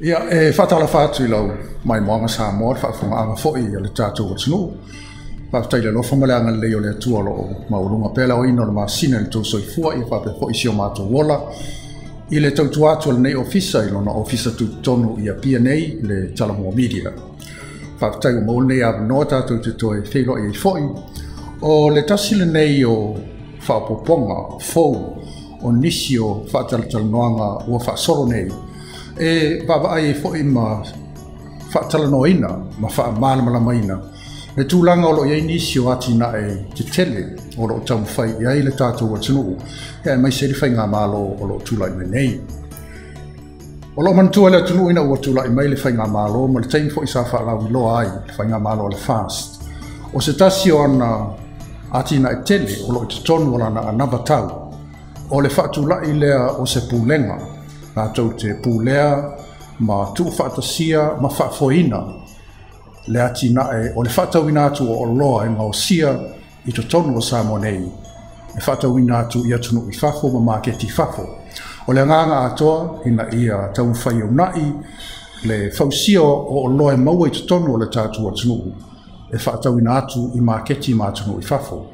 Ia, e faatalofa atu i lau maimoaga Samoa, le faafofogaaga foi a le tatou atunuu. Faafetai i le alofa ma le agalelei o le Atua o lo o maualuga pea le aoina o le masina i le tou soifua, ia faapea foi si o matou ola i le tautua atu a lenei ofisa i lona ofisa tutotonu i Apia nei, le Talamua Media. Faafetai ua maua lenei avanoa tatou te toe feiloai ai foi. O le tasi lenei o faaopoopoga fou o nisi o faatalatalanoaga ua faasolo nei e vaavaai ai foi ma faatalanoaina ma faamalamalamaina le tulaga o lo o i ai nisi o atinae tetele o lo o taumafai i ai le tatou atunuu, aemaise ai le faigamalo o lo o tulai mai nei. O lo o manatua le atunuu ina ua tulai mai le faigamalo ma le taimi foi sa faalauiloa ai le faigamalo a le FAST. O se tasi o ana atinae tele o lo o i totonu o lana anavatau, o le faatulai lea o se pulega latou te pulea ma tuufaatasia ma faafoeina le atinae o le faatauina atu o oloa e gaosia i totonu o Samoa nei, e faatauina atu i atunuu i fafo ma maketi i fafo. O le agaga atoa ina ia taumafai e uunai le fausia o oloa e maua i totonu o le tatou atunuu e faatauina atu i maketi ma atunuu i fafo.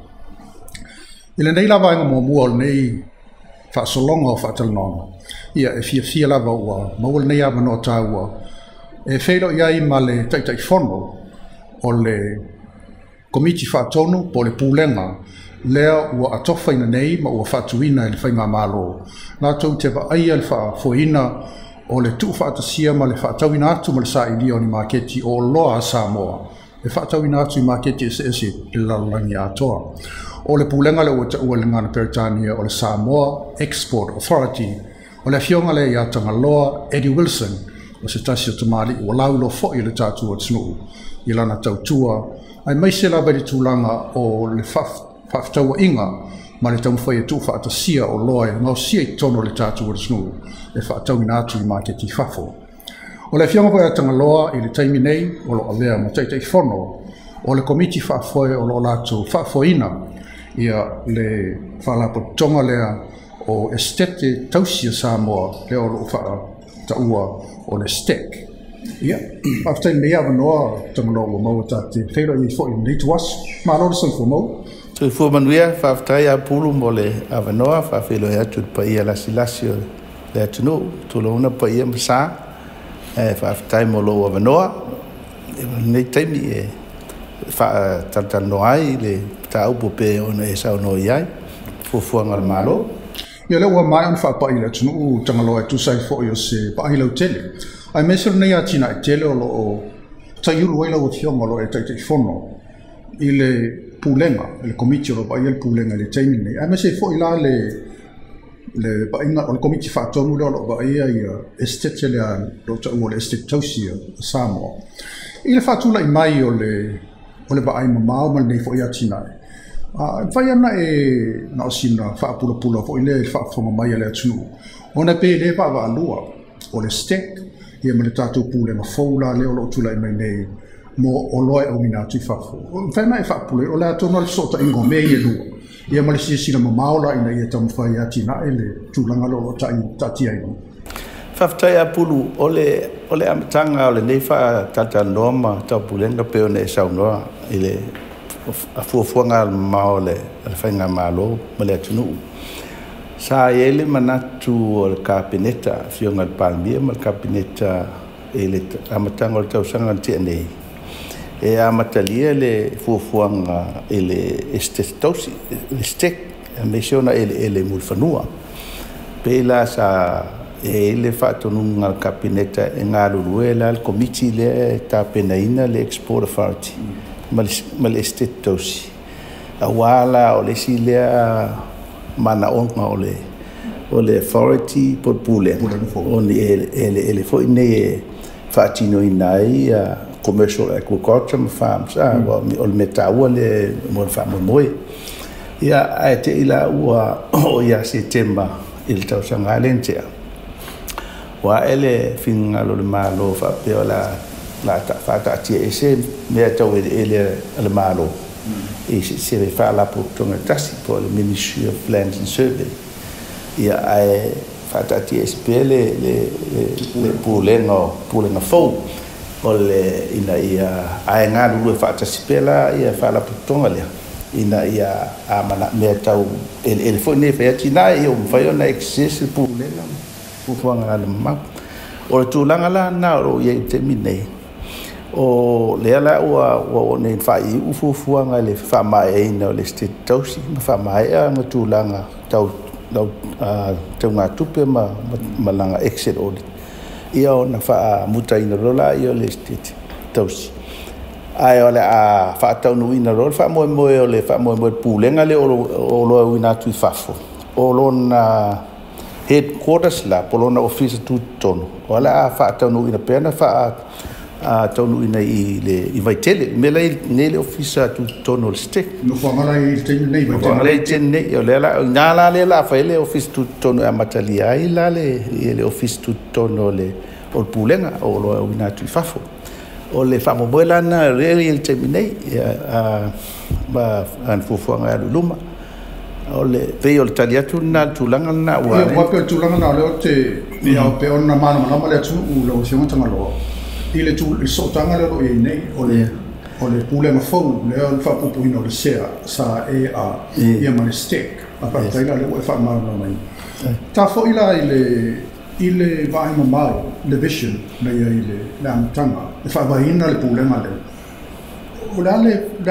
I lenei la vaega muamua o lenei faasologa o faatalanoaga, ia e fiafia lava ua maua lenei avanoa taua e feiloai ai ma le Taitaifono o le Komiti Faatonu po o le Pulega lea ua atofaina nei ma ua faatuina e le faigamalo latou te vaaia le faafoeina o le tuufaatasia ma le faatauina atu ma le sailia o ni maketi o oloa a Samoa e faatauina atu i maketi eseese i le lalolagi atoa. O le pulega lea ua taua i le gagana Peretania o le Samoa Export Authority, o le afioga lea ia Tagaloa Eddie Wilson, o se tasi o tamalii ua lauiloa foi i le tatou atunuu i lana tautua, aemaise lava i le tulaga o le faafetauaiga ma le taumafai e tuufaatasia oloa e gaosia i totonu o le tatou atunuu e faatauina atu i maketi i fafo. O le afioga foi ia Tagaloa i le taimi nei o lo o avea ma Taitaifono o le Komiti Faafoe o lo o latou faafoeina ia le faalapotopotoga lea o Esetete Tausi a Samoa lea o lo o faataua o le STEC. Ia, faafetai i lenei avanoa Tagaloa ua maua ta te feiloai ai foi i lenei ituaso. Malo le soifua maua. Soifua manuia, faafetai Apulu mo le avanoa, faafeiloai atu i le paia lasilasi o le atunuu, tulouna paia ma sa, faafetai mo lou avanoa. I lenei taimi e faatalatalanoa ai le mataupu pe ona e saunoa i ai, fuafuaga a le Malo. Ia, lea ua maea ona faapai i le atunuu Tagaloa e tusa ai foi o se vaai lautele, aemaise o lenei atinae tele o lo o taiulu ai lau afioga o lo o e Taitaifono i le pulega, i le komiti o lo o vaaia le pulega i le taimi lenei, aemaise ai foi la le vaaiga o le Komiti Faatonu lea o lo o vaaia ia esetete lea o lo o taua o le Esetete Tausi a Samoa. I le faatulai mai o le vaai mamao ma lenei foi atinae, e mafai ona e na o sina faapulapula foi lea i le faafofoga mai a le atunuu, ona pe le vaavaalua o le STEC ia ma le tatou pulega fou la lea o lo o tulai mai nei mo oloa e auina atu i fafo. Mafai ona e faapula, o le a tonu le fesootaiga o mea ia e lua, ia ma le silasila mamao la ina ia taumafai e atinae le tulaga lea o lo o taatia ai nei. Faafetai Apulu, o le amataga o lenei faatalatalanoa ma taupulega pe ona e saunoa i le fuafuaga mamao o le faigamalo ma le atunuu. Sa i ai le manatu o le Kapeneta, afioga i le Palemia ma le Kapeneta i le amataga o le tausaga na tea nei, e amatalia le fuafuaga i le Esetete Tausi, le STEC, aemaise ona eleele mo le fanua. Pei la sa e i le faatonuga a le Kapeneta e galulue la le komiti lea e tapenaina le Export Authority ma le Esetete Tausi. Aua la o le isi lea manaoga o le authority po o le pulega, o ni eleele foi nei e faatinoina ai commercial agriculture ma farms, o le mea taua lea mo le faamoemoe. Ia, ae te i la ua o ia Setema i le tausaga lea na tea, ua ae le finagalo o le Malo faapea o la faataatia ese mea tau eleele a le Malo i se faalapotopotoga tasi po o le Ministry of Lands and Survey. Ia, ae Faataatia ese pea le pulega fou o le ina ia ae galulue faatasi pea la ia faalapotopotoga lea ina ia a mea tau eleele foi nei fai atinae ia ua mafai ona access le pulega fuafuaga alumamao. O le tulaga la lena o loo i ai i le taimi nei, o lea la ua oo nei faaiuiu fuafuaga i le faamaeaina o le Esetete Tausi ma faamaea ma tulaga tau taugatupe ma laga exit audit ia ona faamutaina loa laia o le Esetete Tausi. Ae o le a faataunuuina loa le faamoemoe o le faamoemoe pulega lea o lo o auina atu i fafo o lona headquarters la po o lona ofisa tutotonu o le a faataunuuina pea na faataunuuina i le i Vaitele mea la nei le ofisa tutotonu o le STEC. Nofoaga la i le taimi nei Vaitele. Le taimi nei o lea la ina la lea la fai le ofisa tutotonu e amatalia ai la le ofisa tutotonu o le pulega o lo o auina atu i fafo. O le faamoemoe la lena lea i le taimi nei ma ana fuafuaga e alu i luma. O le pei o le tali atu lena le tulaga lena ua Ia pe o le tulaga lena o lea ou te ia pe ona malamalama le atunuu lau Afioga Tagaloa i le sootaga lea o lo o i ai nei o le pulega fou lea o le faapupuina o le SEA sa E A ia ma le STEC. A faafetai la lea ua e faamalamalamaina. Ta foi la i le vaai mamao, le vision na i ai le amataga e faavaeina le pulega lea. O le a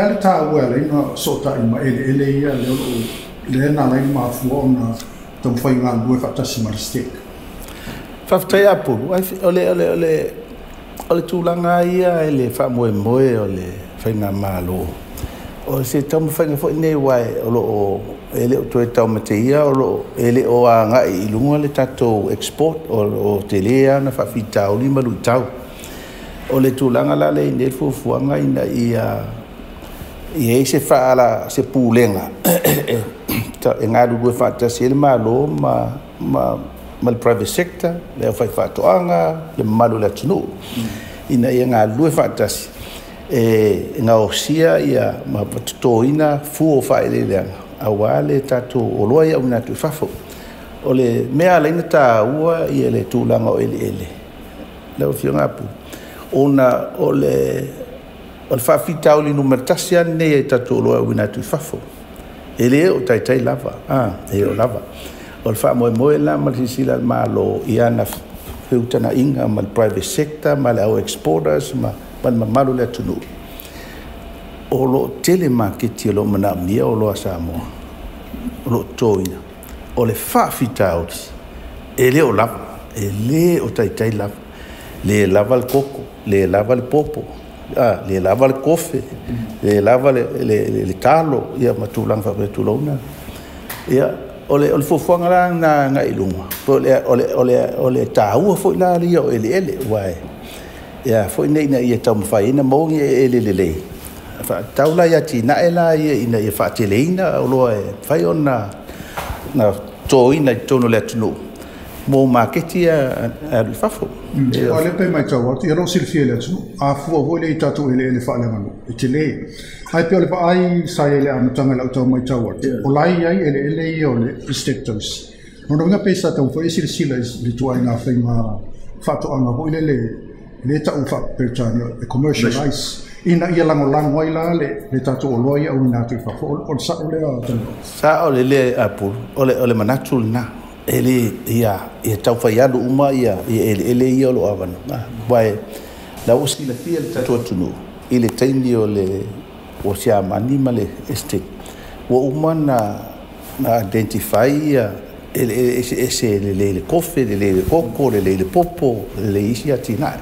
le taua e ala ai ona sootai ma eleele ia lea o lo o lea na ala ai ona mafua ona taumafai galulue faatasi ma le STEC. Faafetai Apulu, o le tulaga ia i le faamoemoe o le faigamalo. O se taumafaiga foi nei uae o loo e le o toe taumateia o loo e le o agai i luga le tatou export o tele lava ona faafitauli ma luitau. O le tulaga la lea i nei fuafuaga ina ia i ai se faala se pulega e galulue faatasi ai le Malo ma le private sector, le aufai faatoaga, le mamalu o le atunuu ina ia galulue faatasi e gaosia ia ma totoina fua o faaeleeleaga aua le tatou oloa ia auina atu i fafo. O le mea ala ai ona taua ia le tulaga o eleele lau Afioga Apulu, ona o le faafitauli numera 1 lava lenei e tatou oloa auina atu i fafo. E le o taitai lava, e le o lava. O le faamoemoe la ma le silasila a le Malo i ana feutagaiga ma le private sector ma le au exporters ma le mamalu o le atunuu. O loo tele maketi o loo manaomia oloa a Samoa, o loo totoina. O le faafitauli e le o lava, e le o taitai lava. Le lava le koko, le lava le popo, le lava le kofe, le lava le talo, ia ma tulaga faapea tulouna. Ia, o le fuafuaga la na agai i luga, o le taua foi la ia o eleele, uae ia foi nei ina ia taumafai ai na maua ni eleele lelei. Faatau la ia atinae la ia ina ia faateleina oloa e mafai ona na totoina i totonu o le atunuu mo maketi ia alu i fafo. O lea pe matau atu, ia loo silafia i le atunuu, a fua foi lea i tatou eleele faaleaganuu, e tele. Ae pei o le vaai sa i ai i le amataga i lau tau matau atu, o la e i ai eleele ia o le Esetete Tausi. Lona uiga pe sa taumafai e silasila i le ituaiga faiga faatoaga foi lele, le tau faa-Peretania, e commercialize, ina ia lagolago ai la le tatou oloa ia auina atu i fafo. O le sao lea Tagaloa? Sao le lea Apulu, o le manatu lena. E le ia taufai alu uma ia eleele ia o loo avanoa. Uae la ua silafia le tatou atunuu i le taimi o le o Siamani ma le Esetete, ua uma na identify ia eleele eseese lelei le kofe, lelei le koko, lelei le popo, lelei isi atinae.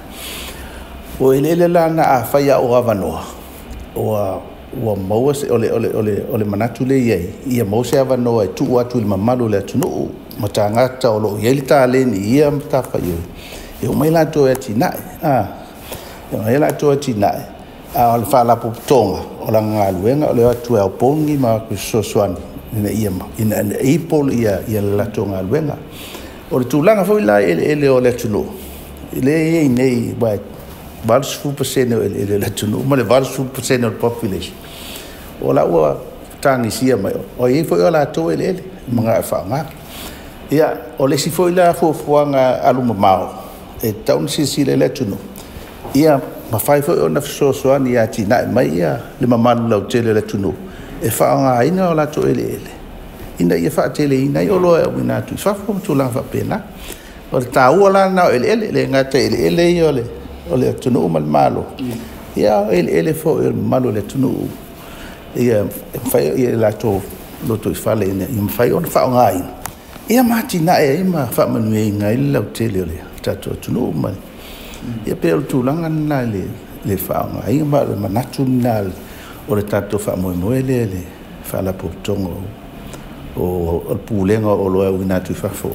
O eleele la na afai a o avanoa, ua maua se o le manatu le i ai, ia maua se avanoa e tuu atu i le mamalu o le atunuu ma tagata o loo i ai le taleni i ia matafaioi, e omai latou e atinae. E omai latou e atinae, a o le faalapotopotoga o lana galuega o le o atu e aopogi ma atu fesoasoani ina ia enable ia le latou galuega. O le tulaga foi la i eleele o le atunuu, lea e i ai nei, uae 80% o eleele o le atunuu ma le 80% o le population, o la ua tagisia mai, o i ai foi o latou eleele ma gae faaaoga. Ia, o le isi foi la fuafuaga alumamao e tatau ona silasila i le atunuu, ia mafai foi ona fesoasoani e atinae mai ia le mamalu lautele o le atunuu e faaaogaina o latou eleele ina ia faateleina ai oloa e auina atu i fafo ma tulaga faapena. O le taua la lena o eleele, le gata i eleele ia o le atunuu ma le Malo, ia o eleele foi o le mamalu o le atunuu ia e mafai ia latou lotoifale ina ia mafai ona faaaogaina ia ma atinae ai ma faamanuiaina ai le lautele o le tatou atunuu. Ma ia pei o le tulaga lena i le faaaogaina ma o le manatu lena o le tatou faamoemoe lea i le Faalapotopotoga o le Pulega o Oloa e Auina atu i Fafo.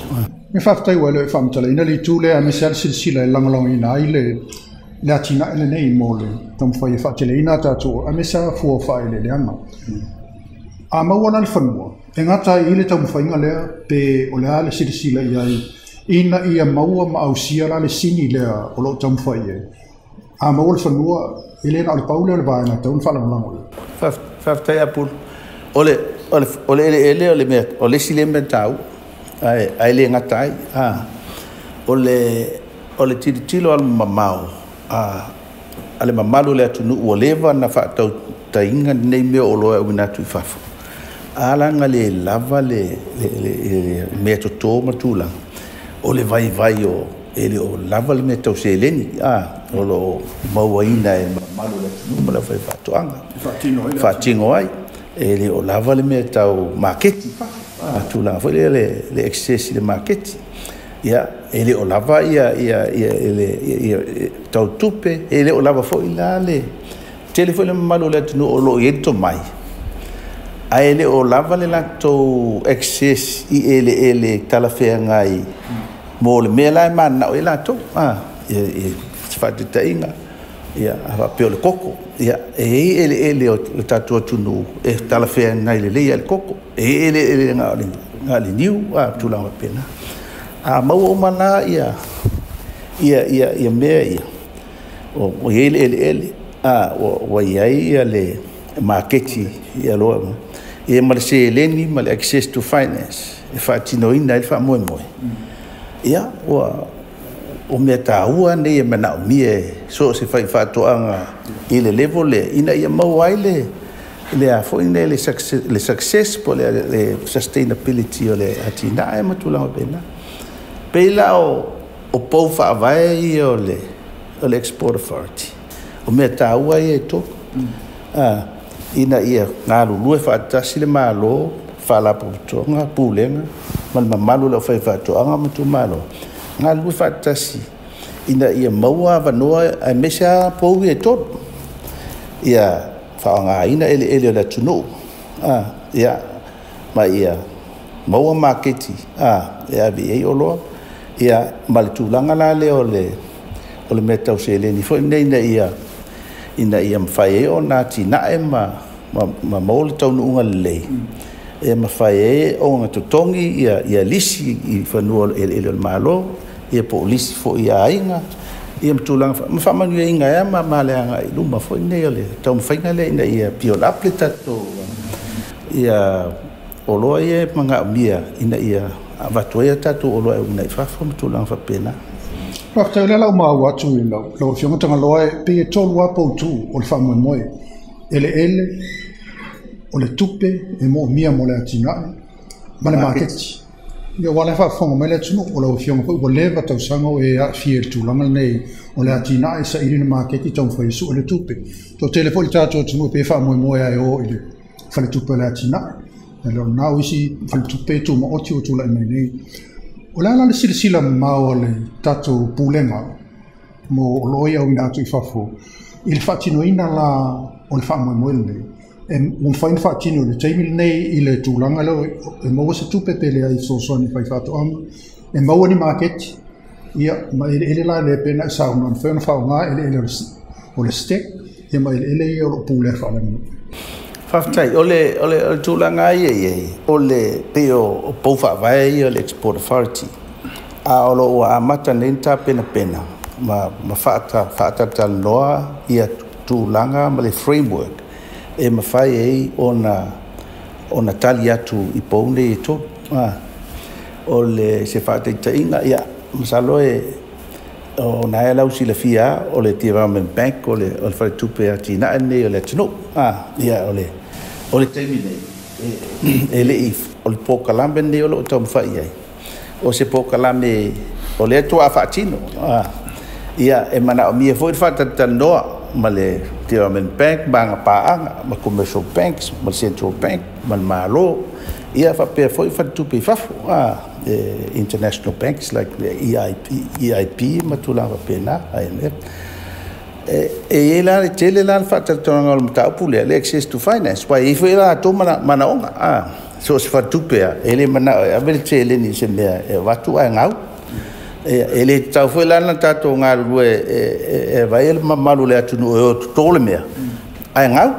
E faafetai ua e le faamatalaina le itu lea aemaise lava le silasila e lagolagoina ai le atinae lenei mo le taumafai e faateleina a tatou aemaise lava fua o faaeleeleaga. A maua la le fanua, e gata ai i le taumafaiga lea pe o le a le silasila i ai ina ia maua ma ausia la le sini lea o lo o taumafai i ai. A maua le fanua, e le na o le pau lea o le vaega e tatau ona faalagolago i ai. Faafetai Apulu. O le eleele o le mea, o le isi lea mea taua, ae le gata ai. O le tilotilo alumamao a le mamalu o le atunuu ua leva ona faatautaina lenei mea o oloa e auina atu i fafo. A laga le lava le mea toto ma tulaga, o le vaivai o e le o lava le mea tau seleni o lo o mauaina e mamalu o le atunuu ma le aufaifaatoaga faatino ai. E le o lava le mea tau maketi, tulaga foi lea le access i le maketi. Ia, e le o lava ia le tau tupe, e le o lava foi la le tele foi le mamalu o le atunuu o lo o i ai le tomai, ae le o lava le latou access i eleele talafeagai mo le mea la e mananao ai latou. Se faataitaiga, ia, a faapea o le koko, ia, e i ai eleele o le tatou atunuu e talafeagai lelei ai le koko, e i ai eleele na o le niu, tulaga faapena. A maua uma la ia mea ia, o i ai le eleele, ua i ai ia le maketi ia loa, ia ma le seleni ma le access to finance e faatinoina ai le faamoemoe. Ia, ua o mea taua nei e manaomia e so o se faifaatoaga i le level lea ina ia maua ai le a foi nei le success po le sustainability o le atinae ma tulaga faapena. Pei la o pou faavae ia o le Export Authority, o mea taua ia e tolu, ina ia galulue faatasi le Malo, Faalapotopotoga, Pulega ma le mamalu o le aufaifaatoaga ma itumalo, galulue faatasi ina ia maua avanoa aemaise lava pou ia e tolu, ia faaaogaina eleele o le atunuu, ia, ma ia maua maketi e ave i ai oloa, ia, ma le tulaga la lea o le mea tau seleni foi nei ina ia mafai ai ona atinae ma maua le taunuuga lelei e mafai ai ona totogi ia lisi i fanua eleele o le Malo, ia po o lisi foi i aiga, ia ma tulaga ma faamanuiaina ai ma le agai i luma foi nei o le taumafaiga lea ina ia build up le tatou ia oloa ia e manaomia ina ia avatu ai a tatou oloa e auina i fafo ma tulaga faapena. Faafetai o lea la ua maua atu i lau Afioga Tagaloa e pei e tolu lava poutu o le faamoemoe, eleele, o le tupe e moomia mo le atinae ma le maketi. Ia ua le faafofoga mai le atunuu o lau Afioga foi ua leva tausaga o e aafia i le tulaga lenei o le atinae saili le maketi taumafai e sue le tupe. Toatele foi le tatou atunuu pe faamoemoe ai o i le faletupe o le atinae. E le o lena o isi faletupe tumaoti ua tulai mai nei. O le a la le silasila mamao a le tatou pulega mo oloa ia auina atu i fafo i le faatinoina la o le faamoemoe lenei. E mafai ona faatino i le taimi lenei i le tulaga lea e maua se tupe pe leai fesoasoani faifaatoaga, e maua ni maketi, ia, ma eleele la lea pe na e saunoa, mafai ona faaaoga eleele o le STEC, ia ma eleele ia o lo o pulea faaleaganuu. Faafetai, o le tulaga ia i ai, o le pei o pou faavae ia o le Export Authority, a o lo o ua amata nei ona tapenapena ma faatalatalanoa ia tulaga ma le framework e mafai ai ona tali atu i pou nei e tolu. O le se faataitaiga, ia, masalo e o na e lau silafia o le Development Bank, o le faletupe atinae lenei o le atunuu. Ia, o le taimi nei, e lei o le polokalame lenei o loo taumafai ai, o se polokalame o lea toa faatino. Ia, e manaomia foi le faatalatalanoa ma le Development Bank ma aga paaga ma commercial banks ma le Central Bank ma le Malo, ia faapea foi faletupe i fafo, international banks like the EIP, EIP ma tulaga faapena, IMF. E i ai la le tele la le faatalatalanoaga o le mataupu lea, le access to finance, ua i ai foi latou manaoga. So o se faletupe a e le manao e ave le seleni i se mea e avatu ae gau. E le tatau foi la na tatou galulue e vai le mamalu o le atunuu e o toto le mea ae gau.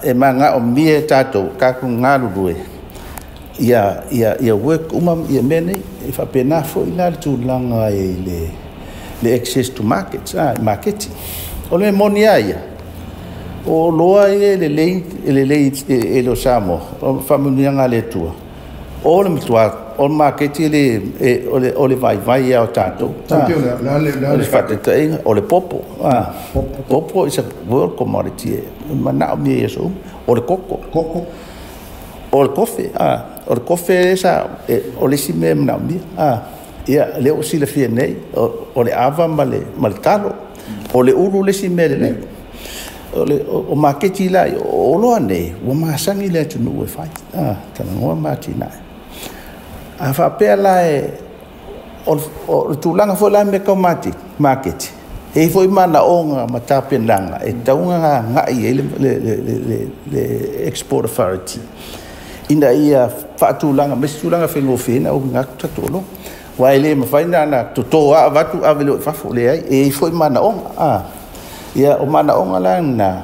E manaomia e tatou galulue ia work uma ia mea nei. E faapena foi la le tulaga i le access to markets, maketi. O le moni a ia, o loa ia lelei e lelei e le o Samoa, o faamanuiaga a le Atua, o le matua o le maketi le o le vaivai ia o tatou. O le faataitaiga o le popo. Popo is a world commodity, e manaomia ia so o le koko. Koko. O le kofe. O le kofe sa o le isi mea e manaomia. Ia, lea ua silafia nei, o le ava ma le talo, o le ulu le isi mea lelei. O le o maketi la o oloa nei ua masani le atunuu e fai, talanoa ma atinae. A faapea la e o le tulaga foi la mea tau maketi, e i foi manaoga ma tapenaga e tauga agai ai le Export Authority ina ia faatulaga mai se tulaga faigofie na auina atu tatou oloa, aua e le mafai na toto a avatu ave loa i fafo. Leai, e i foi manaoga. Ia, o manaoga la na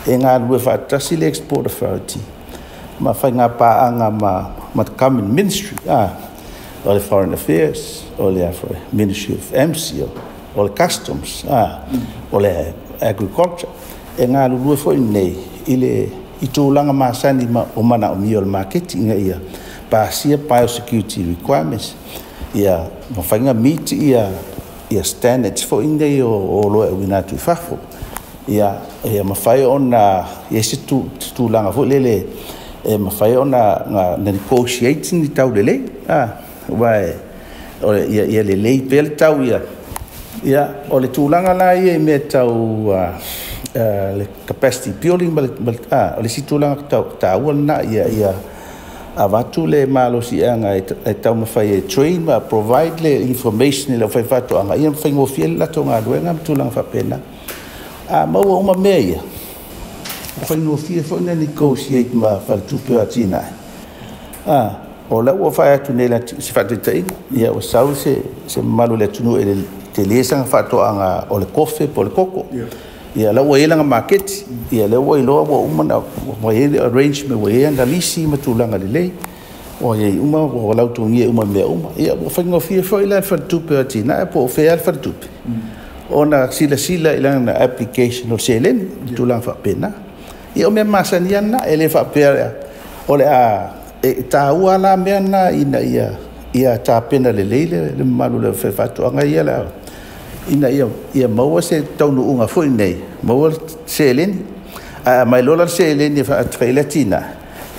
e galulue faatasi le Export Authority ma faiga paaga ma government ministry, o le Foreign Affairs, o le Ministry of MC, o le Customs, o le Agriculture, e galulue foi nei i le i tulaga masani ma o manaomia o le maketi ina ia pasia biosecurity requirements, ia mafai meet ia standards foi nei o oloa e auina atu i fafo. Ia mafai ona i se tulaga foi lele e mafai ona na negotiate ni tau lelei, aua o ia, ia lelei pea le tau ia. Ia, o le tulaga la ia i mea tau le capacity building ma o le isi tulaga taua lena, ia avatu le malosiaga e taumafai e train ma provide le information i le aufaifaatoaga ia faigofie le latou galuega ma tulaga faapena. A maua uma mea ia, faigofie foi na negotiate ma faletupe o atinae. O lau ua fai atu nei se faataitaiga, ia ua sau se mamalu o le atunuu e tele saga faatoaga o le kofe po o le koko. Ia, la ua i ai lana maketi. Ia, lea ua iloa ua uma na ua i ai le arrangement, ua i ai ana lisi ma tulaga lelei. Ua i ai uma, ua lautogia uma mea uma. Ia, ua faigofie foi la le faletupe o atinae po o fea le faletupe ona silasila i lana application o le seleni, tulaga faapena. Ia, o mea masani lava na, e le faapea o le a e taua la mea na ina ia tapena lelei le mamalu o le faatoaga ia la ina ia maua se taunuuga foi nei, maua le seleni. A mai loa la le seleni e fai le atina,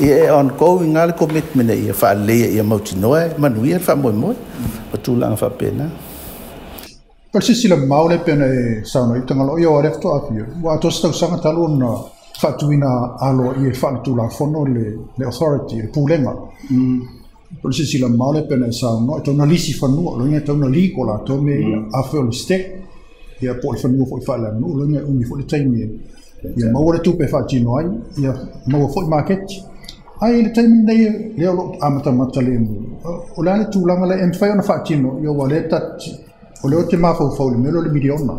ia e ongoing lava le commitment ia faaleleia ia mautinoa e manuia le faamoemoe o tulaga faapena. O le silasila mamao le pei ona e saunoa ai Tagaloa, ia aua o lea faatoa afio, ua atoa se tausaga talu ona faatuina aloaia i faaletulafono le authority, le pulega. O le silasila mamao le pei ona e saunoa, e tau na lisi fanua, o lona uiga e tau na legal latou mea ia. Afai o le STEC, ia po o le fanua foi faaleaganuu, o lona uiga e umi foi le taimi ia maua le tupe e faatino ai, ia maua foi maketi. Ai i le taimi lenei lea o lo o amatamata lemu, o le a le tulaga lea e mafai ona faatino, ia ua lea o lea o te mafaufau i le mea lea o le miliona.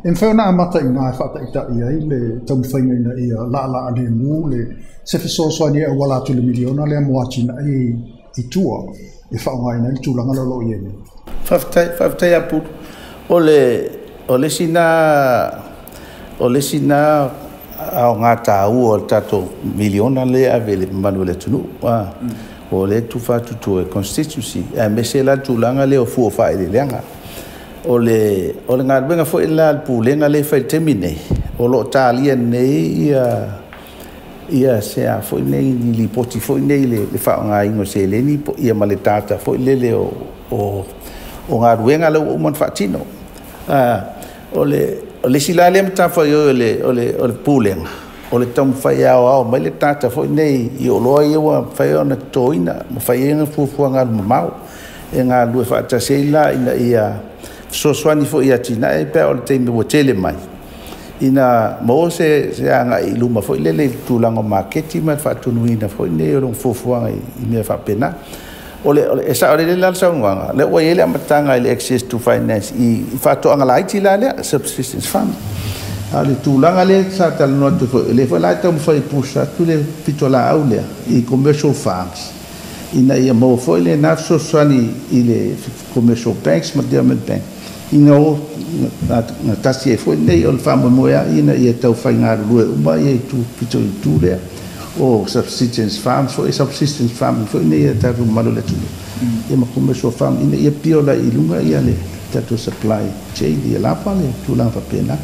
E mafai ona amata i ina e faataitai ai le taumafaiga ina ia laalaa lemu le se fesoasoani e auala atu i le miliona lea mo atinae i tua e faaaogaina ai le tulaga lea o lo o i ai nei. Faafetai, faafetai Apulu. O le isi na o le isi na aoga taua o le tatou miliona lea e ave i le mamalu o le atunuu. O lea tufa atu e constituency aemaise la le tulaga lea o fua o faaeleeleaga. O le galuega foi la a le Pulega lea e fai i le taimi nei, o loo talia nei ia se a foi nei ni lipoti foi nei le faaaogaina o seleni ia ma le data foi lele o galuega lea ua uma ona faatino. O le isi la lea matafaioi o le Pulega, o le taumafai e aoao mai le data foi nei i oloa ia ua mafai ona totoina ma fai ai na fuafuaga alumamao e galulue faatasi ai la ina ia fesoasoani foi i atinae pe a o le taimi ua tele mai ina maua se agai i luma foi lele i le tulaga o maketi ma le faatunuina foi nei o lona fuafuaga i mea faapena. O le e sao lelei la le saunoaga lea ua i ai le amataga i le access to finance i faatoaga laiti la lea, subsistence farm. A o le tulaga lea sa talanoa atu foi, le foi la e taumafai e push atu le pitolaau lea i commercial farms ina ia maua foi lena fesoasoani i le commercial banks ma development bank ina o na tasi ai foi nei o le faamoemoe a ina ia tau faigalulue uma ia itu pito itu lea o subsistence farms foi, subsistence farming foi nei ia tatou mamalu o le atunuu ia ma commercial farm ina ia pio la i luga ia le tatou supply chain ia lapa le tulaga faapena.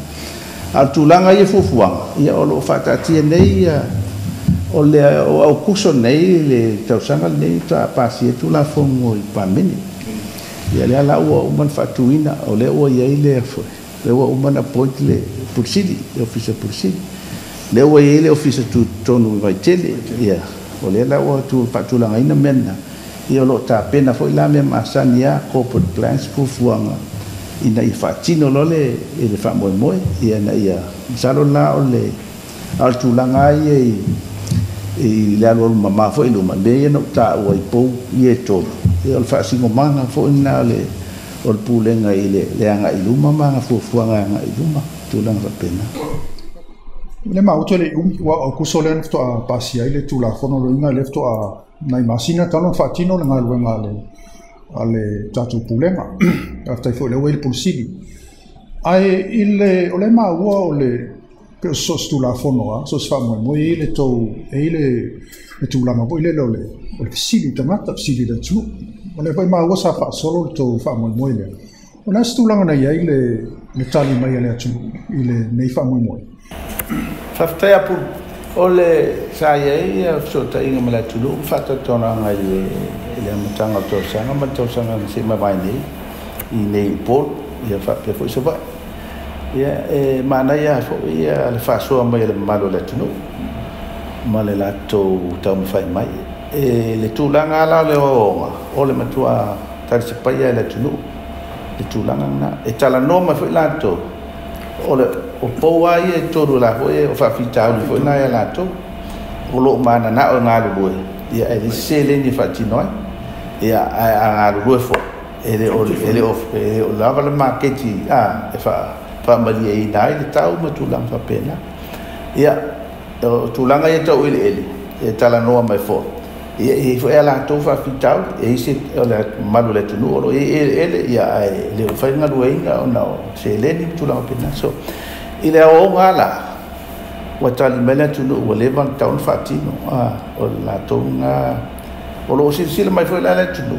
A o le tulaga ia fuafuaga ia o loo faataatia nei ia o le o Aukuso nei le tausaga lenei ta pasia Tulafono i Palemene. Ia lea la ua uma ona faatuina, o lea ua i ai le foi lea ua uma ona appoint le Pule Sili, le Ofisa Pule Sili lea ua i ai le ofisa tutotonu i Vaitele. Ia o lea la ua faatulagaina mea na ia o loo tapena foi la mea masani a corporate plans, fuafuaga ina ia faatino loa le i le faamoemoe ia ina ia masalo la o le a o le tulaga ia i le alualu mamā foi i luma mea ia na ou taua i pou ia e tolu. Ia o le faasinomaga foi lena o le Pulega i le agai i luma ma aga fuafuaga agai i luma, tulaga faapena. Le maua le umi ua o kuso lea na faatoa pasia ai le Tulafono loiga lea faatoa nai masina talu ona faatino le galuega a le tatou Pulega. Faafetai foi lea ua i le Pule Sili. Ae i le o le maua o le pe o so o se Tulafono a so o se faamoemoe e i le tou e i le tulaga foi lele o le fesili i tagata, fesili i le atunuu. O lea foi maua sa faasolo le tou faamoemoe lea. O le a se tulaga na i ai le tali mai a le atunuu i lenei faamoemoe? Faafetai Apulu. O le sa i ai ia fesootaiga ma le atunuu ma faatatonaga i le amataga o le tausaga ma le tausaga na se i mavae nei i nei Upolu ia faapea foi Savaii. Ia e manaia foi ia le faasoa mai e le mamalu o le atunuu ma le latou taumafai mai. E le tulaga la o le oaoga o le matua talisapaia e le atunuu le tulaga lena e talanoa mai foi latou o le o pou a ia e tolu la foi o faafitauli foi na ia latou o loo mananao e galulue ia e le seleni e faatino ai ia ae a galulue foi e le o lava le maketi a e faamalieina ai le tau ma tulaga faapena. Ia o tulaga ia tau eleele e talanoa mai foi ia e i ai foi a latou faafitauli e isi o le mamalu o le atunuu o lo o i ai eleele ia ae le o fai galueina ona o seleni ma tulaga faapena. So i le aoaoga la ua tali mai le atunuu ua leva ona tatau ona faatino a o le latou na o loo silasila mai foi la le atunuu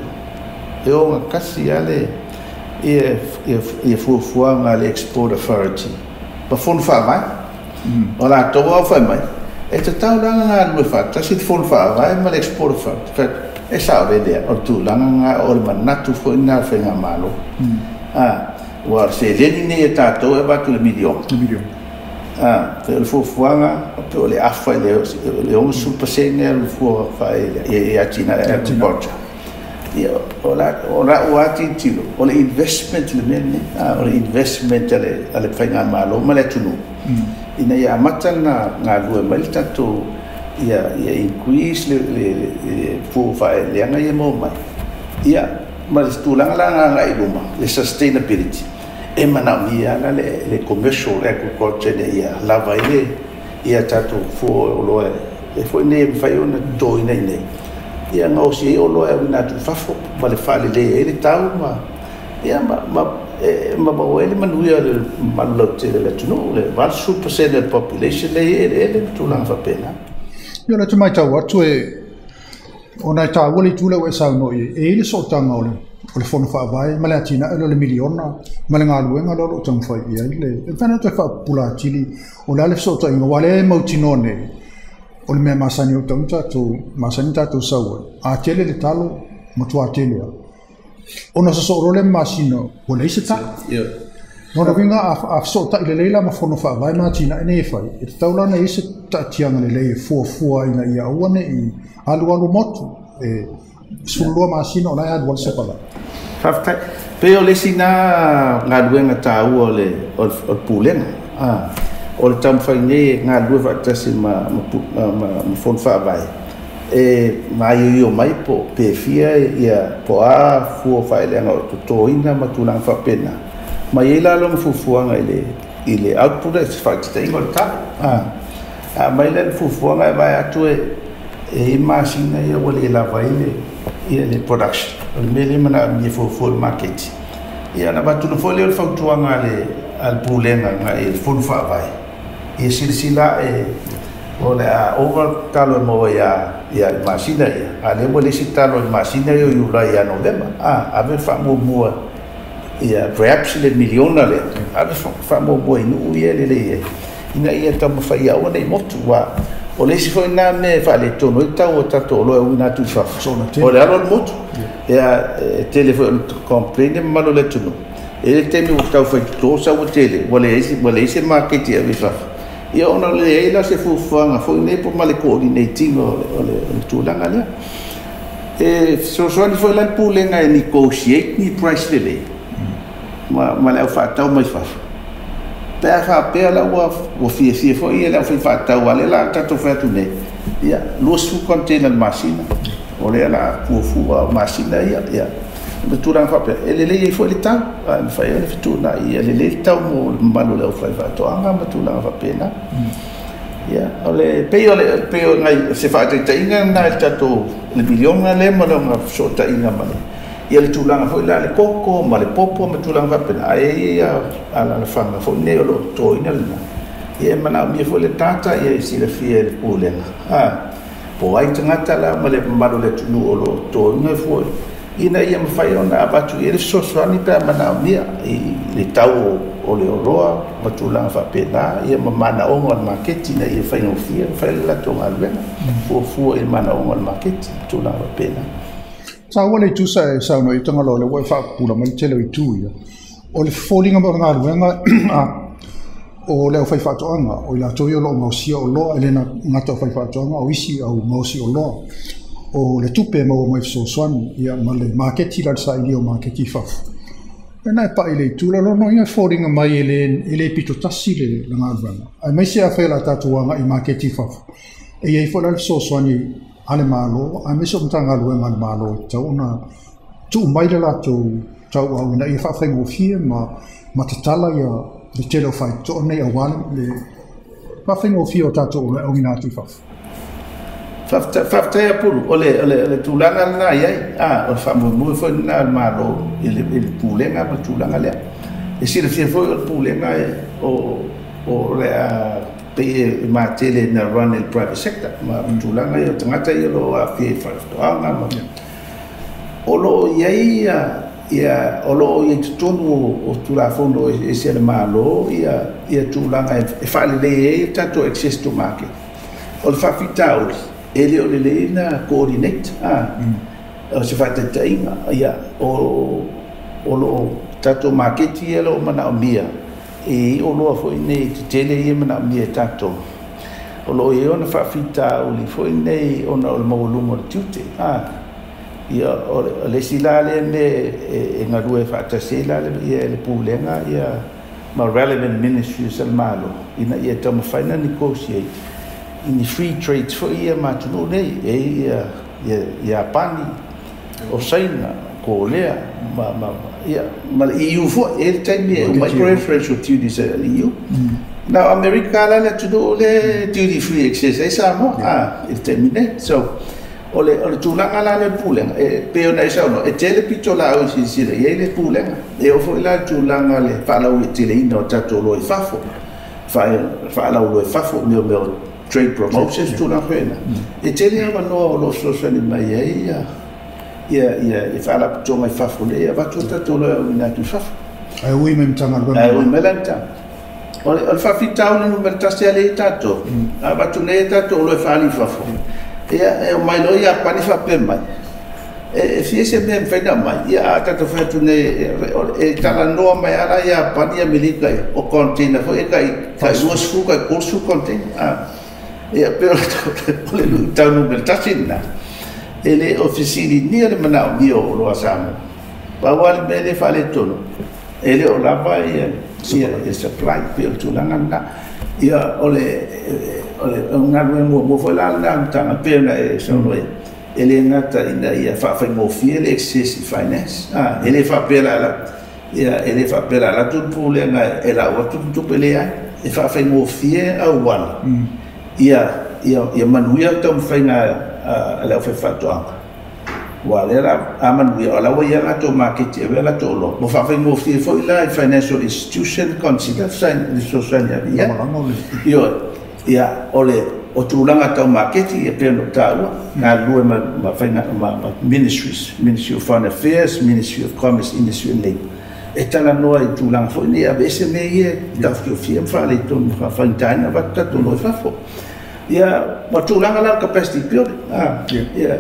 e ogatasi a le ia fuafuaga a le Export Authority ma fono faavae o latou au fai mai e tatau la ona galulue faatasi le fono faavae ma le Export Authority. E sao lelea o le tulaga na o le manatu foi lena o le faigamalo a ua o le seleni nei e tatou e avatu le miliona. Le miliona. A o le fuafuaga pe o le afa i le 60% le fua fae i atinae agriculture. Ia o la ua tilotilo o le investment le mea lenei a o le investment a le faigamalo ma le atunuu ina ia amata na galulue mai le tatou ia increase le fua faaeleeleaga ia maua mai ia ma le tulaga la agai i luma le sustainability e manaomia la le commercial agriculture ina ia lava ai le ia tatou fua o oloa e foi nei e mafai ona totoina i nei ia gaosi ai oloa e auina atu i fafo ma le faalelei ai le tau ma ia ma maua ai le manuia o le mamalu lautele o le atunuu, le 80% o le population lea i eleele ma tulaga faapena. Ia o le te matau atu e Ona e taua le itu lea ua e saunoa i ai, e i ai le sootaga o le fono faavae ma le atinae lea o le miliona ma le galuega lea o lo o taumafai i ai le... E mafai ona toe faapupula atili o le a le fesootaiga, aua o lea e mautinoa nei, o le mea masani o tatou, masani tatou sau ai, a tele le talo, matua tele lava. Ona sosoo loa lea ma masina ua leai se talo. Lona uiga a fesootai lelei la ma fono faavae ma atinae nei e fai, e tatau la ona i ai se taatiaga lelei e fuafua ina ia aua ne i alualu motu, e 12 masina o la e alu ai le sapalai. Faafetai. Pei o le isi na galuega taua o le pulega. O le taumafai nei e galulue faatasi ma fono faavae, e maioio mai po pe fia ia po a fua faeleaga o totoina ma tulaga faapena. Ma i ai la lona fuafuaga i le output e faataitaiga o le talo. A mai la le fuafuaga e vaai atu e i masina ia ua le lava ai le production. O le mea lea manaomia fuafua le maketi. Ia na avatu foi lea o le fautuaga a le pulega i le fono faavae. Ia silasila e o le a ova talo e maua ia i masina ia. A lea ua le isi talo i masina ia o Iulai ia Novema. Ave le faamuamua ia perhaps le miliona lea. Ave faamuamua i nuu ia lelei ai. Ina ia taumafai ia aua ne i motu. O le isi foi na mea e faaletonu ai tau o tatou oloa e uina atu i fafo. O le alo o le motu. Ia e tele foi o le complain e mamalu o le atunuu. E le taimi ua tau fai toto sau ua tele, ua leai se maketi e ave i fafo. Ia ona leai la se fuafuaga foi nei po ma le coordinate ina o le tulaga lea. E fesoasoani foi la le pulega e negotiate ni price lelei ma le au faatau mai fafo. Pe a faapea la ua fiafia foi ia le au faifaatau a lea la tatou fai atu nei, ia 20 container le masina. O lea la fuafua masina ia. Ma tulaga faapea, e lelei ai foi le tau, e mafai ai ona fetuunai ia lelei le tau mo le mamalu o le aufaifaatoaga ma tulaga faapena. Ia, o le pei o nai se faataitaiga na i le tatou le miliona lea ma lona fesootaiga ma le ia le tulaga foi la le koko ma le popo ma tulaga faapena, ae ia alalafaga foi nei o lo o totoina lena. Ia e manaomia foi le data ia e silafia e le pulega. Po ai tagata la ma le mamalu o le atunuu o lo o totoina foi ina ia mafai ona avatu i le fesoasoani pe a manaomia i le tau o le oloa ma tulaga faapena, ia ma manaoga o le maketi ina ia faigofie ma fai le latou galuega fuafua i le manaoga o le maketi ma tulaga faapena. Taua le itu sa e saunoa i Tagaloa lea ua e faapupula mai le tele o itu ia. O le foliga mai o le galuega o le aufaifaatoaga, o i latou ia o lo o gaosia oloa, e le gata o faifaatoaga o isi au gaosi oloa. O le tupe e maua mai fesoasoani ia ma le maketi la le sailia o maketi i fafo. E na e pai le itu la lono ia foliga mai e le pito tasi le galuega. Aemaise a fai la tatou agai i maketi i fafo. E i ai foi la le fesoasoani a le Malo, aemaise o Matagaluega a le Malo e tatau ona tuu mai le latou tauau ina ia faafaigofie ma tatala ia le tele o faitotoa nei aua le faafaigofie o tatou oloa e auina atu i fafo. Faafetai Apulu, o le tulaga lena i ai, o le faamoemoe foi lena o le Malo i le pulega ma tulaga lea. E silafia foi o le pulega o le a pei e matele na run e le private sector ma tulaga ia o tagata ia o lo o aafia i faatoaga ma o lo o i ai ia o lo o i ai totonu o Tulafono ese a le Malo ia tulaga e faalelei ai tatou access to market. O le faafitauli e le o lelei na coordinate o se faataitaiga ia o lo o tatou maketi ia o lo o manaomia e oloa foi nei tetele ia manaomia e tatou. O lo o i ai ona faafitauli foi nei ona o le maualuga o le tiute. Ia o le isi la lea mea e galue faatasi ai la le pulega ia ma relevant ministries a le Malo ina ia taumafai na negotiate i ni free trades foi ia ma atunuu nei e ia Iapani, o Saina, Korea, ma le EU foi, e le taimi e umai preferential duties a le EU. Now, Amerika la le atunuu le duty free access ai Samoa, i le taimi nei. So, o le tulaga la le pulega, e pei ona e saunoa, e tele pito laau i silasila i ai le pulega. E oo foi la le tulaga le faalauiteteleina o tatou oloa i fafo, faalauiloa i fafo, mea o Trade Promotion tulaga faapena. E tele avanoa o lo o fesoasoani mai ai ia faalapotopotoga i fafo lea e avatu a tatou oloa e auina atu i fafo. Ae ui mai Matagaluega. Ae ui mai la Matagaluega. O le faafitauli numera tasi lea i tatou, a avatu nei a tatou oloa e faaali i fafo, ia e omai loa Iapani faapea mai, e fia se mea e mafai ona aumai, ia a tatou fai atu nei, e talanoa mai lava la Iapani, Amerika, o container foi e tai 20, tai 30 container. Ia pei o le luitau numera tasi lena, e le o fesiligia le manaomia o oloa a Samoa. Pau lava le mea lea e faaletonu, e le o lava ia supply, pei o le tulaga lena. Ia o le galuega muamua foi la lena a le Matagaluega, pei ona e saunoa i ai, e le gata ina ia faafaigofie le access i finance, e le faapea la e le faapea la alu atu le pulega e lau atu le tupe, leai, e faafaigofie auala ia manuia le taumafaiga a le aufaifaatoaga. Aua o lea la a manuia, o la ua i ai latou maketi e ave ai latou oloa, ua faafaigofie foi la i financial institution consider le fesoasoani ave i ai. Ioe, ia o le tulaga tau maketi, ia pei ona ou taua, galulue ma ministries, Ministry of Foreign Affairs, Ministry of Commerce, Industry and Labour, e talanoa i tulaga foi nei, aveese mea ia e taofiofia ma faaletonu ma faafaigata ai ona avatu tatou oloa i fafo. Ia, ma tulaga la capacity building, ia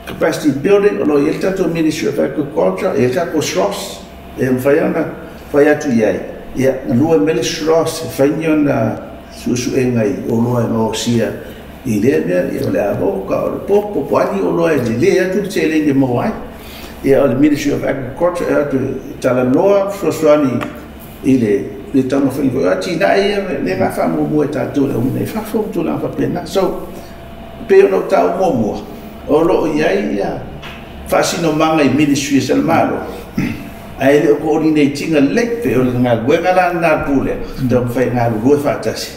capacity building, o lo o i ai le tatou Ministry of Agriculture, e i ai le tatou SROS, e mafai ona fai atu i ai, ia, galue mai le SROS e fai ni ona suesuega i oloa e gaosia i lea mea, ia o le avoka, o le popo, po o a ni oloa e lelei atu le seleni e maua ai. Ia o le Ministry of Agriculture e atu e talanoa fesoasoani i le taumafaiga foi o atinae ia lea na faamuamua e tatou e auina i fafo ma tulaga faapena. So, pei ona ou taua muamua, o lo o i ai ia faasinomaga i ministries a le Malo, ae le o coordinate ina lelei. Pei o le galuega la lena a le Pulega, taumafai e galulue faatasi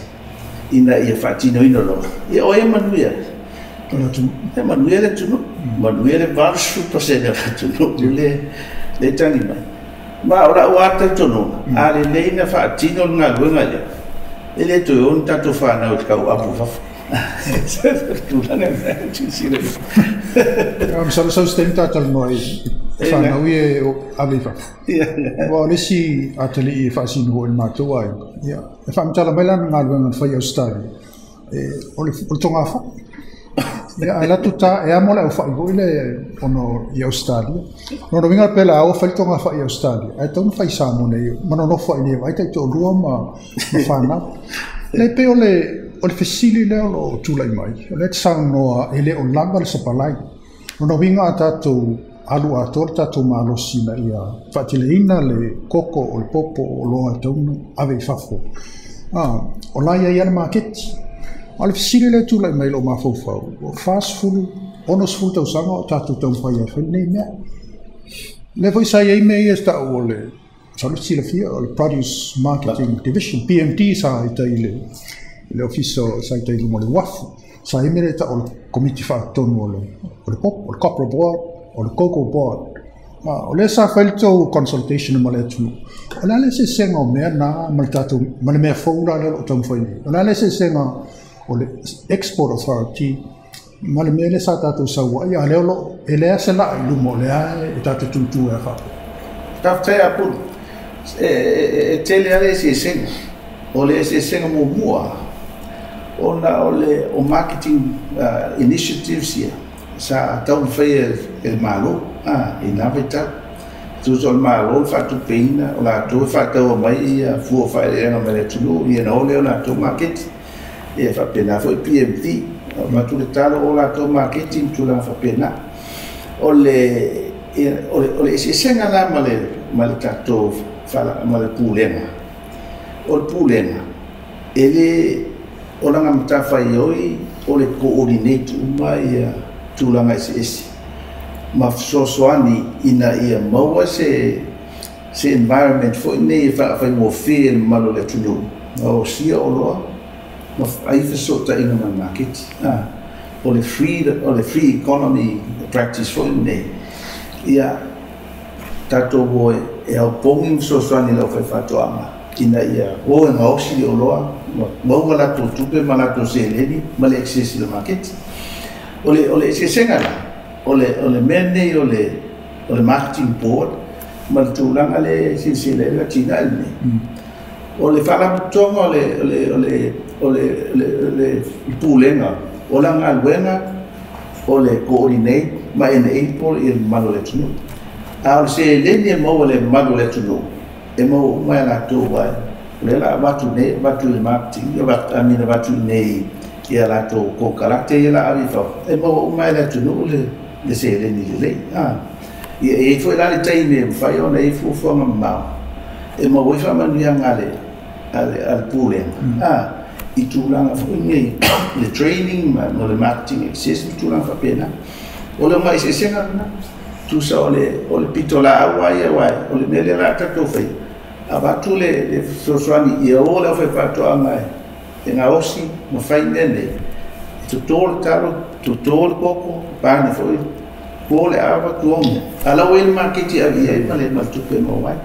ina ia faatinoina loa. Ia o ai e manuia? E manuia le atunuu, manuia le 80% o le atunuu le tagi mai. Ma o lau lava talitonuga, a lelei na faatino le galuega lea, e le toe o ni tatou fanau i le tauapu i fafo. Tulaga lena e silasila i ai. Masalo sau se taimi ta talanoa i fanau ia e ave i fafo. Aua o le isi atalii e faasino foi i le matou aiga, ia, e faamatala mai lana galuega na fai i Ausetalia, o le togafai. Ia, ae latou ta, e amo le aufai foi le ono i Ausetalia. Lona uiga pe la ua fai le togafai i Ausetalia, ae tatau ona fai i Samoa nei, ma nonofo ai nei, vaai taitoalua ma fanau. Le pei o le fesili lea o lo o tulai mai, o lea e te saunoa e le o lava le supply. Lona uiga a tatou alu atoa le tatou malosi ina ia faateleina le koko o le popo o oloa e tatau ona ave i fafo. O la e i ai lava le maketi. A o le fesili lea e tulai mai i lou mafaufau, ua 40, 60 tausaga o tatou taumafai ai e fai lenei mea. O lea foi sa i ai mea ia e tau o le, masalo e te silafia, o le Produce Marketing Division, PMD, sa i tai i le ofisa, sa i tai i luma o le uafu. Sa i ai mea lea e tau o le komiti faatonu o le popo, o le Copra Board, o le Cocoa Board. O lea sa fai le tou consultation ma le atunuu. O le a le eseesega o mea na ma le tatou, ma le mea fou la lea o lo o taumafai nei? O le a le eseesega o le Export Authority ma le mea lea sa tatou sau ai, a lea o lo o, e leai se laa i luma o lea e tatou tutu ai faapea? Faafetai Apulu. E tele lava le eseesega. O le eseesega muamua, ona o le o marketing initiatives ia sa taumafai e le Malo i na vaitau. Tusa o le Malo le faatupeina, o latou e faataua mai ia fua o faaeleeleaga mai le atunuu, ia ona o lea o latou maketi. Ia faapena foi PMD, avatu le talo o latou maketi ma tulaga faapena. O le eseesega la ma le tatou ma le pulega, o le pulega e le o lana matafaioi o le coordinate uma ia tulaga eseese ma fesoasoani ina ia maua se environment foi nei e faafaigofie i le mamalu o le atunuu gaosia oloa ma ai fesootaiga ma le maketi. O le free economy practice foi nei, ia tatou o e aupogi ma fesoasoani i le aufaifaatoaga Ina ia o e gaosi le oloa ma maua latou tupe ma latou seleni ma le access i le maketi. O le eseesega la o le mea nei o le marketing board ma le tulaga le silasila ai le atinae lenei. O le faalapotopotoga o le pulega o la galuega o le coordinate ma enable ia le mamalu o le atunuu. A o le seleni e maua le mamalu o le atunuu, e maua uma e latou ai. O lea la avatu nei, avatu i le marketing, I mean avatu nei ia latou kokalate ia la ave i fafo, e maua uma e le atunuu le seleni lelei. Ia e i ai foi la le taimi e mafai ona i ai fuafuaga mamao, e maua ai faamanuiaga a le pulega i tulaga foi nei le training ma le marketing access ma tulaga faapena. O le omai eseesega lena. Tusa o le pitolaau a ia uae, o le mea lea la tatou fai, avatu le fesoasoani ia o le aufaifaatoaga e gaosi ma fai mea nei, e toto le talo, toto le koko, pane foi, po le ava, tuogi. A la ua i le maketi e ave i ai ma le tupe e maua ai.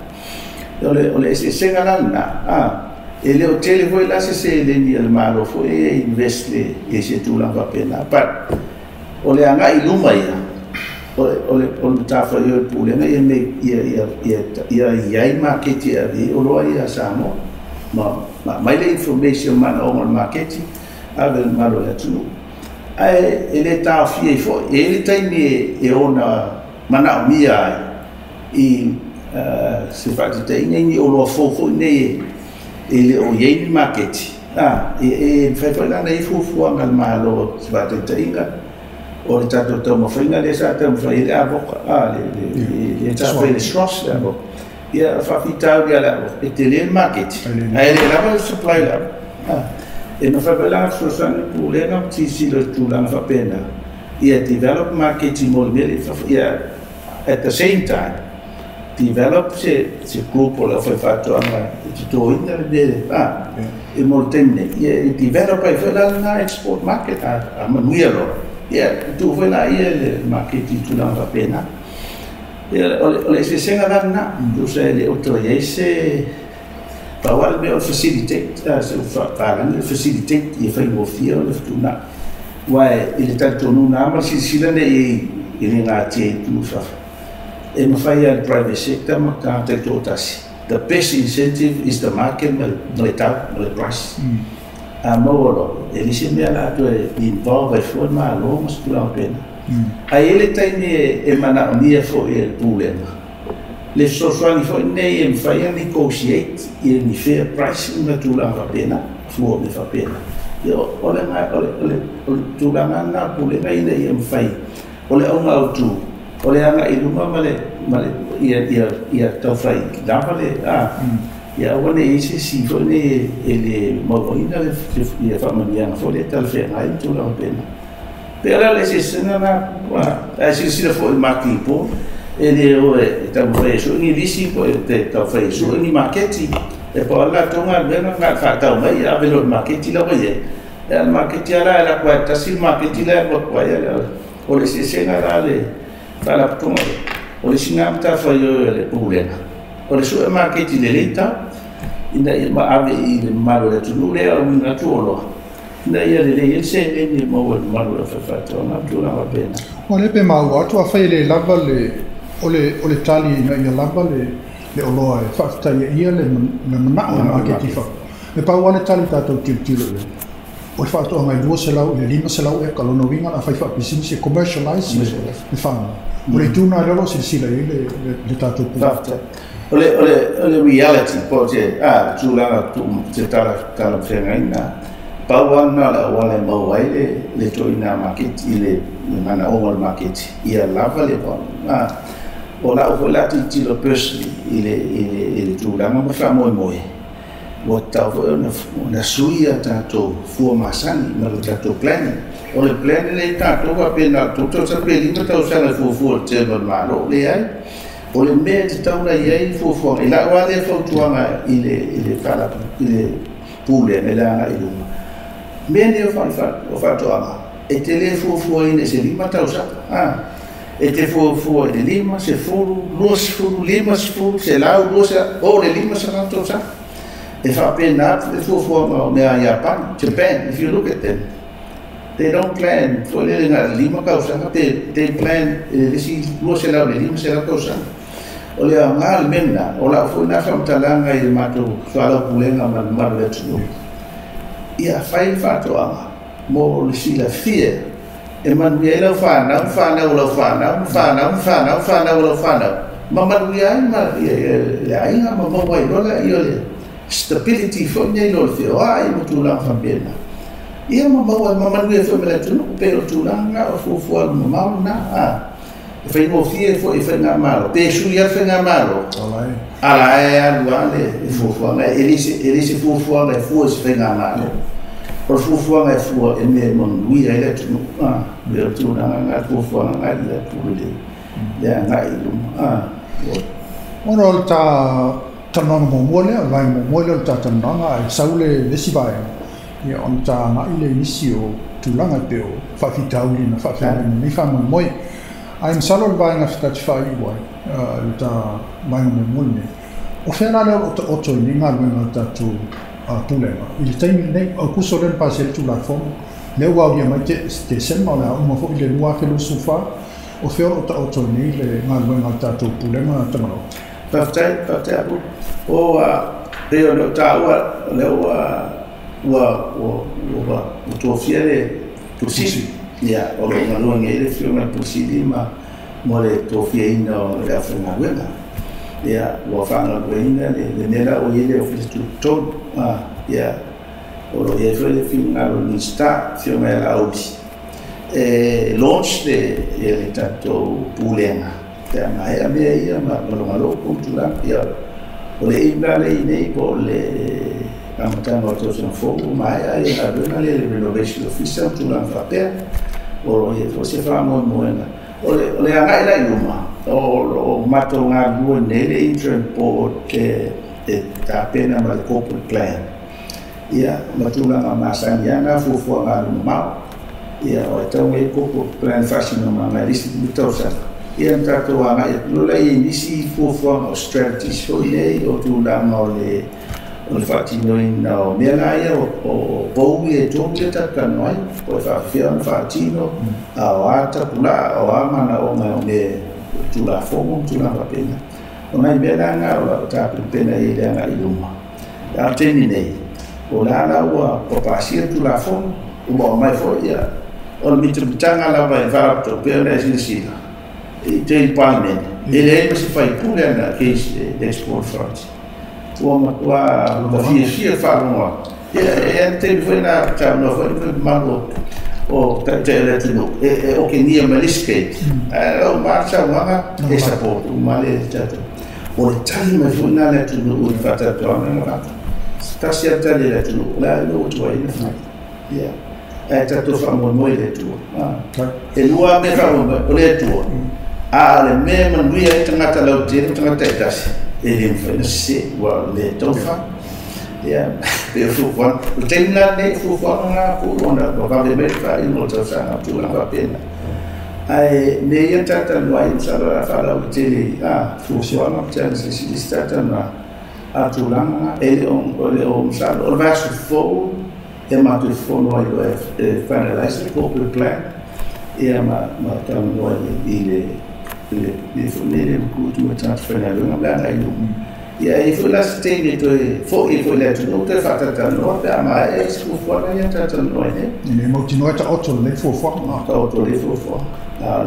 O le eseesega la lena, e le o tele foi la se seleni a le Malo foi e invest le i se tulaga faapena. But o le agai i luma ia, o le matafaioi o le pulega ia me ia i ai maketi e ave i ai oloa ia a Samoa. Ma mai le information manaoga o le maketi, ave le mamalu o le atunuu. Ae e le taofia ai foi, e i ai le taimi e ona manaomia ai i se faataitaiga i ni oloa fou foi nei e le o i ai ni maketi. E mafai foi la ona i ai fuafuaga a le Malo, se faataitaiga o le tatou taumafaiga lea sa taumafai ai le avoka, le sa fai le SROS le avoka. Ia faafitauli a le avoka, e tele le maketi, ae le lava le supply le avoka. E mafai foi la ona fesoasoani pulega ma silasila i le tulaga faapena, ia develop maketi mo le mea lea i fafo. Ia at the same time, develop se group o le aufaifaatoaga e totoina le mea e mo le taimi nei. Ia e develop ai foi la lena export market a manuia loa. Ia tuu foi la ia le maketi i tulaga faapena. Ia o le eseesega la lena, tusa e le o toe i ai se pau lava le mea o le facilitate, se faalagi le facilitate ia faigofie o le fetuunai. Aua i le talitonuga lava ma le silasila nei i le gatia i atunuu i fafo, e mafai lava e le private sector ma tagata taitoatasi. The best incentive is the market ma le tau, ma le price. A maua loa, e le se mea la toe involve ai fua le Malo ma se tulaga faapena. Ae i ai le taimi e manaomia foi e le pulega le fesoasoani foi nei e mafai ona negotiate ia ni fair pricing ma tulaga faapena, fua o mea faapena. Ia o le tulaga lena a le pulega ina ia mafai o le auga autu o le agai i luma ma le ia taufai lava le ia aua ne i ai se isi foi nei e le mauaina le ia faamanuiaga foi lea e talafeagai ma tulaga faapena. Pe la le eseesega na, ae silasila foi i le marketing board, e le o e taumafai e sue ni lisi po e te taumafai e sue ni maketi. E po o le latou galuega na faatau mai ave loa i le maketi la ua i ai. E le maketi lava la e alu atu ai tasi le maketi la e alu atu ai o le eseesega la le faalapotopotoga lea. O le isi lena matafaioi a le pulega, o le sue maketi lelei tau ina ia ave i le mamalu o le atunuu lea e auina atu oloa ina ia lelei ai le seleni e maua e le mamalu o le aufaifaatoaga ma tulaga faapena. O lea pe maua atu afai e le lava le o le tali ina ia lava le oloa e faafetaia ia le manao o le maketi i fafo. E pau lava le tali tatou tilotilo i ai. O le faatoaga i 200 i le 500 eka lona uiga la fai faapisinisi e commercialize le farm. O le itu lena lea o lo o silasila i ai le tatou pulega. Faafetai. O le reality po o se tulaga se tala talafeagai pau lava lena o le auala e maua ai le toina maketi i le manaoga o le maketi ia lava le o lau foi la tilotilo personally i le tulaga ma faamoemoe ua tatau foi ona sui a tatou fua masani ma le tatou planning. O le plan lea tatou faapena 3 tausaga pe 5 tausaga e fuafua le tele o le Malo, leai. O le mea e tatau ona i ai fuafuaga i lau lava lea fautuaga i le pulega i le agai i luma. Mea nei o faatoaga, e te le fuafuaina i se 5 tausaga. E te fuafua i le 5, 10, 20, 50, 100, 200, o le 500 tausaga. E faapena le fuafuaga o mea Iapani, Japan. If you look at them, they don't plan foi lele na 5 tausaga, they plan i le isi 250 tausaga. O le aoga le mea lena, o lau foi na faamatalaga i le matou soalaupulega ma le mamalu o le atunuu. Ia fai le faatoaga mo le silafia e manuia ai lau fanau, fanau o lau fanau, fanau, fanau, fanau o lau fanau, ma manuia ai ma le aiga ma maua ai loa ia le stability foi nei lo le feoai ma tulaga faapena. Ia ma maua ma manuia foi ma le atunuu, pe o tulaga o fuafua mamao lena. E faigofie foi i faigamalo, pe sui ai faigamalo, ala e alu lava le fuafuaga, e le se fuafuaga e fua i se faigamalo. O le fuafuaga e fua e mea e manuia ai le atunuu. E o tulaga na fuafuaga na le atunuu le agai i luma. Ona o le ta talanoaga muamua lea, o le vaega muamua lea o le ta talanoaga, e sau le isi vaega, ia ona ta agai le nisi o tulaga e pei o faafitauli na faafeagai ma lenei faamoemoe. Ae masalo le vaega ta te faaiu ai, le ta vaega muamua lenei. O fea la lea o lo o taoto i nei galuega a le tatou pulega i le taimi lenei, Aukuso lea na pasia ai le Tulafono, lea ua aulia mai Tesema, o le a uma foi le 2024, o fea o lo o taoto i nei le galuega a le tatou pulega Tagaloa? Faafetai, faafetai Apulu. O pei o lea taua, o lea ua tofia le Pule Sili. Ia, o lo o galuega ai le Afioga i le Pule Sili ma mo le tofiaina o le aufaigaluega. Ia, ua faagalueina le mea la ua i ai le Ofisa Tutotonu. Ia, o lo o i ai foi le finagalo o le Minisita, Afioga ia Laauli, e launch le tatou pulega pe a maea mea ia ma logalogo ma tulaga. Ia, o le aim la lea i nei po o le amataga o le tausaga fou ua maea ia galuega lea le renovation office ma tulaga faapea. O lo o i ai foi se faamoemoega. O le agai la i luma, o lo o matou galulue nei le interim board e tapena ma le corporate plan. Ia, ma tulaga masani lava na fuafuaga alumamao. Ia, o e tau mai corporate plan faasinomaga i le isi 5 tausaga. Ia, na tatou agai atu loa lea i nisi fuafuaga o strategies foi nei o tulaga o le faatinoina o mea la ia o pou ia e 3 lea tatou talanoa ai, po o faapefea ona faatino, a o a tapulaa, o a manaoga o mea Tulafono ma tulaga faapena. O nai mea la na o lau tapenapena i le agai i luma. A o le taimi nei, o la ua pasia le Tulafono, ua aumai foi ia, o le mitamitaga lava e faalapotopotoga pei ona e silasila i te Palemene, e leai ma se faipule ana case le Export Authority. Ua matua fiafia faalogo atu. Ia, e taimi foi na saunoa foi le mamalu o taitai o le atunuu e okegia mai le isi case. Ae lau ma saunoaga e support uma le tatou. O le tali mai foi na le atunuu i le faatatuaga na avatu. Tasi lava le tali a le atunuu, o le a le ua tuai na fai. Ia, ae tatou faamoemoe i le Atua. E lua mea faamoemoe, o le Atua. A o le mea e manuia ai tagata lautele ma tagata taitasi, e le mafai ona sese, ua le taumafai. Ia, pe o fuafuaga. O le taimi la lenei, o fuafuaga na Apulu ona ua vave mai le faaiuga o le tausaga o tulaga faapena. Ae mea ia na talatalanoa ai, masalo o le a faalauaitele fuafuaga ma challenges i isi talatalanoaga. A tulaga e le o masalo o le vaiaso fou e matou fono ai loa e finalize le corporate plan, ia ma talanoa i le foi nei le recruitment tagata faigaluega ma le agai i luma. Ia, e i ai foi la se taimi e toe foi foi le atunuu toe faatalatalanoa pe a maea isi fuafuaga ia na talatalanoa ai nei. E mautinoa e taoto lenei fuafuaga. Taoto lenei fuafuaga. A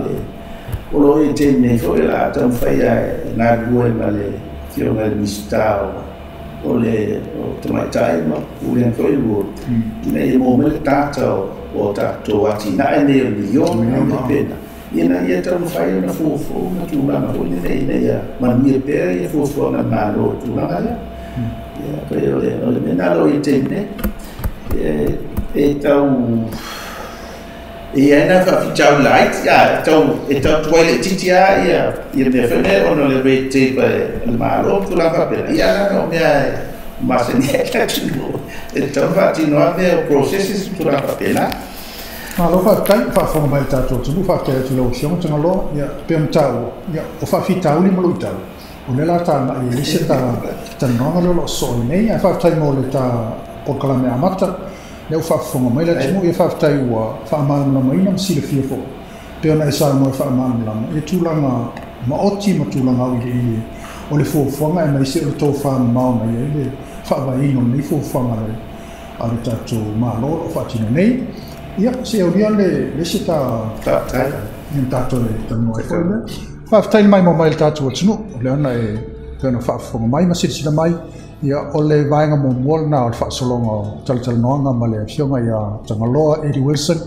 o lo o i le taimi nei foi o le a taumafai e galulue ma le Afioga i le Minisita o le Tamaitai ma Pulega foi ua ina ia maua mai le data o tatou atinae nei o le miliona ma mea faapena, ina ia taumafai ona fuafua ma tulaga foi nei ina ia manuia pea ia fuafuaga a le Malo i tulaga lea. Ia, pei o le mea lena o lo o i ai i le taimi nei. E tau e i ai nai faafitauli laiti, e tau tuai laitiiti lava ia mea foi nei ona o le red tape a le Malo ma tulaga faapena. Ia, leaga o mea e masani ai le atunuu, e tatau ona faatino lava mea o processes ma tulaga faapena. Malo faafetai, faafofoga mai le tatou atunuu, faafetai atu i lau Afioga Tagaloa. Ia, pei ona taua, ia, o faafitauli ma luitau, o lea la tagai e le se ta Talanoaga lea o lo o sosoo ai nei, ae faafetai mo le ta polokalame amata, lea ua faafofoga mai le atunuu, ia faafetai ua faamalamalamaina ma silafia foi pei ona e saunoa e faamalamalama i tulaga maoti ma tulaga auiliili o le fuafuaga, aemaise o le tofamamao na i ai le faavaeina o lenei fuafuaga a le tatou Malo o lo o faatino nei. Ia, se aulia le isi ta tatou e talanoa ai foi lea. Faafetai le maimoa mai le tatou atunuu, o lea na e pei ona faafofoga mai ma silasila mai, ia o le vaega muamua lena o le faasologa o talatalanoaga ma le afioga ia Tagaloa Eddie Wilson,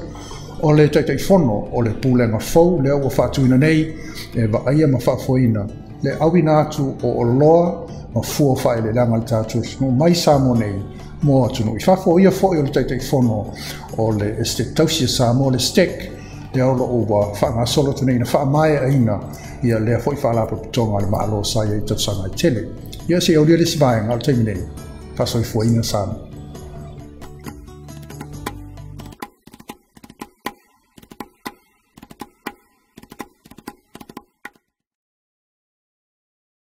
o le Taitaifono o le Pulega fou lea ua faatuina nei e vaaia ma faafoeina le auina atu o oloa ma fua o faaeleeleaga a le tatou atunuu mai Samoa nei mo atunuu i fafo. O ia foi o le Taitaifono o le Esetete Tausi a Samoa, le STEC, lea o lo o ua faagasolo atu nei ina faamaeaina ia lea foi faalapotopotoga a le Malo sa i ai i tausaga e tele. Ia se i aulia le isi vaega o le taimi nei, faasoifuaina Samoa.